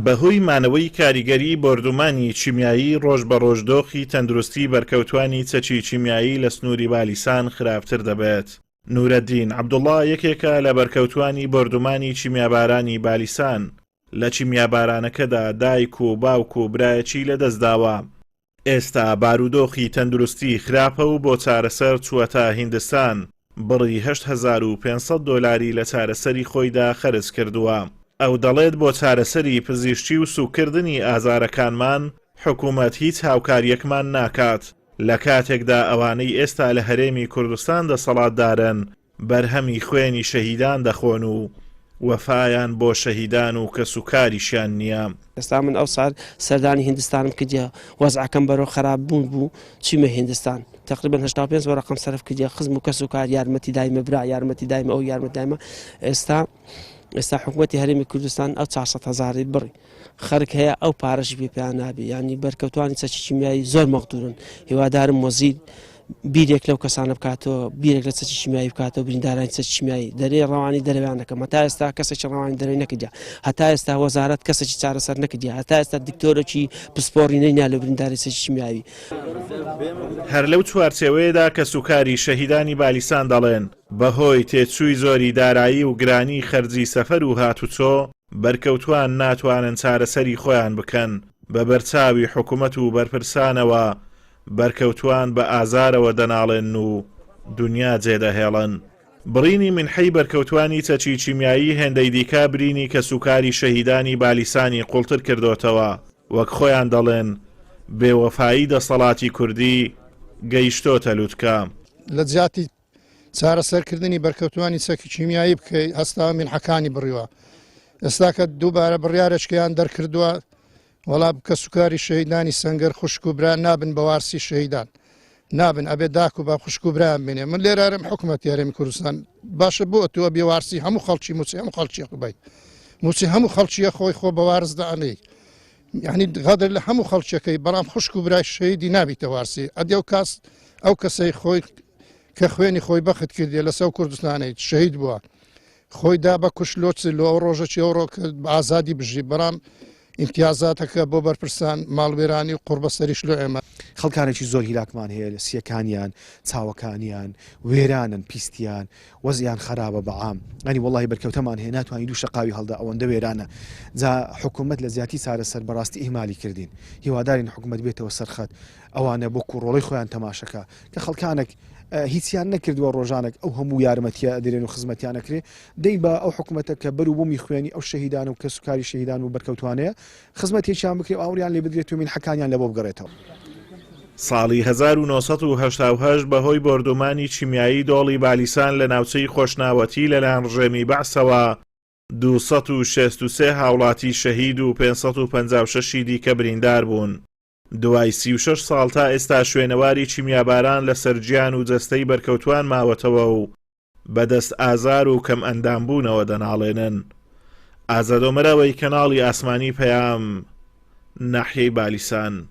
بەهۆی مانەوەی کاریگەری بۆردومانی کیمیایی ڕۆژ بە ڕۆژ دۆخی تەندروستی بەرکەوتوانی چەکی کیمیایی لە سنووری بالیسان خراپتر دەبێت. نورەدین عەبدوڵا یەکێکە لە بەرکەوتوانی بۆردومانی کیمیابارانی بالیسان، لە کیمیابارانەکەدا دایک و باوک و برایەکی لەدەستداوە، ئێستا بارودۆخی تەندروستی خراپە و بۆ چارەسەر چووەتە هیندستان، بڕی 8500 دۆلاری لە چارەسەری خۆیدا خەرج کردووە. ئەو دەڵێت بۆ چارەسەری پزیشکی و سووککردنی ئازارەکانمان حکومەت هیچ هاوکارییەکمان ناکات، لە کاتێکدا ئەوانەی ئێستا لە هەرێمی کوردستان دەسەڵاتدارن بەرهەمی خوێنی شەهیدان دەخۆن و وەفایان بۆ شەهیدان و کەسوکاریشیان نییە. ئێستا من ئەوسار سەردانی هیندستانم کردیە وەزعەکەم بەرەو خراپ بوون بوو چیمە هیندستان تقریبا 85 وەرەقەم سەرف کردیە خزم و کەس و کار یارمەتی دایمە برا یارمەتی دایمە ئەو یارمەتی دایمە ئێستا ئێستا حکوومەتی هەرێمی کوردستان ئەو 400 هەزاری بڕی خەرک هەیە ئەو پارەشی پێ پێیان نابێ یانی بەرکەوتوانی چەکی کیمیایی زۆر مەغدورن هیوادارم وەزیر بیرێک لەو کەسانە بکاتەوە بیرێک لە چەکی کیمیایی بکاتەوە بریندارانی چەکی کیمیایی دەرێ ڕەوانی دەرەویان دەکەم هەتا ئێستا کەسێکی ڕەوانی دەرەوی نەکردیا هەتا ئێستا وەزارەت کەسێکی چارەسەر نەکردیا هەتا ئێستا دکتۆرێکی پسپۆڕی نەینا لە برینداری چەکی کیمیایی. هەر لەو چوارچێوەیەدا کەسوکاری شەهیدانی بالیسان دەڵێن، بەهۆی تێچووی زۆری دارایی و گرانی خەرجی سەفەر و هاتوچۆ، بەرکەوتوان ناتوانن چارەسەری خۆیان بکەن، بە بەرچاوی حکومەت و بەرپرسانەوە بەرکەوتوان بە ئازارەوە دەناڵێنن و دونیا جێدەهێڵن. بڕینی مینحەی بەرکەوتوانی چەکی کیمیایی هێندەی دیکە برینی کەسوکاری شەهیدانی بالیسانی قوڵتر کردۆتەوە، وەک خۆیان دەڵێن بێوەفایی دەسەڵاتی کوردی گەیشتۆتە لوتکە. لە جیاتی چارەسەرکردنی بەرکەوتوانی چەکی کیمیایی بکەی هەستاوە مینحەکانی بڕیوە ئێستا کە دووبارە بڕیارێکیان دەرکردووە وەڵا کەسوکاری شەهیدانی سەنگەر خوشک و برا نابن بە وارسی شەهیدان نابن ئەبێ داک و با خوشک و برایان بینێ من لێرارم حکومەتی هەرێمی کوردستان باشە بۆ تۆ بێ وارسی هەموو خەڵکی موچەی هەموو خەڵکی قوبەی موچەی هەموو خەڵکیە خۆی خۆ بە وارس دانەی یعنی غەدر لە هەموو خەڵکیەکەی بەڵام خوشک و برای شەهیدی نابیتە وارسی ئەدی ئەو کاس ئەو کەسەی خۆی کە خوێنی خۆی بەخت کردیە لەسەر کوردستانەی شەهید بووە خۆی دا بە کوش لۆ چ لۆ ئەو ڕۆژە چی ئەو ڕۆ کە بە ئازادی بژی بەڵام ئیمتیازاتەکە بۆ بەرپرسان ماڵوێرانی و قوڕبەسەریش لۆ ئێمە. خەڵکانێکی زۆر هیلاکمان هەیە لە سیەکانیان چاوەکانیان وێرانن پیستیان وەزعیان خەرابە بە عام یانی وەڵاهی بەرکەوتەمان هەیە ناتوانی دوو شەقاوی هەڵدا ئەوەندە وێرانە جا حکومەت لە جیاتی چارەسەر بەڕاستی ئیهمالی کردین هیوادارین حکومەت بێتەوە سەر خەت ئەوانە بۆ کوڕۆڵەی خۆیان تەماشەکە کە خەڵکانێک هیچیان نەکردووە ڕۆژانێک ئەو هەموو یارمەتیە ئەدرێن و خزمەتیان ئەکرێ دەی بە ئەو حکومەتە کە بەر و بوومی خوێنی ئەو شەهیدان و کەسوکاری شەهیدان و بەرکەوتوانەیە خزمەتێکیان بکرێ و ئاوڕیان لێ بدرێت و مینحەکانیان لەبۆ بگەڕێتەوە. ساڵی 1988 بەهۆی بۆردومانی کیمیایی دۆڵی بالیسان لە ناوچەی خۆشناوەتی لەلایەن ڕژێمی بەعسەوە 263 هاوڵاتی شەهید و 556 ی دیکە بریندار بوون. دوای 36 ساڵ تا ئێستا شوێنەواری کیمیاباران لەسەر گیان و جەستەی بەرکەوتوان ماوەتەوە و بەدەست ئازار و کەمئەندامبوونەوە دەناڵێنن. ئازاد ئۆمەراوەی کەناڵی ئاسمانی پەیام، ناحیەی بالیسان.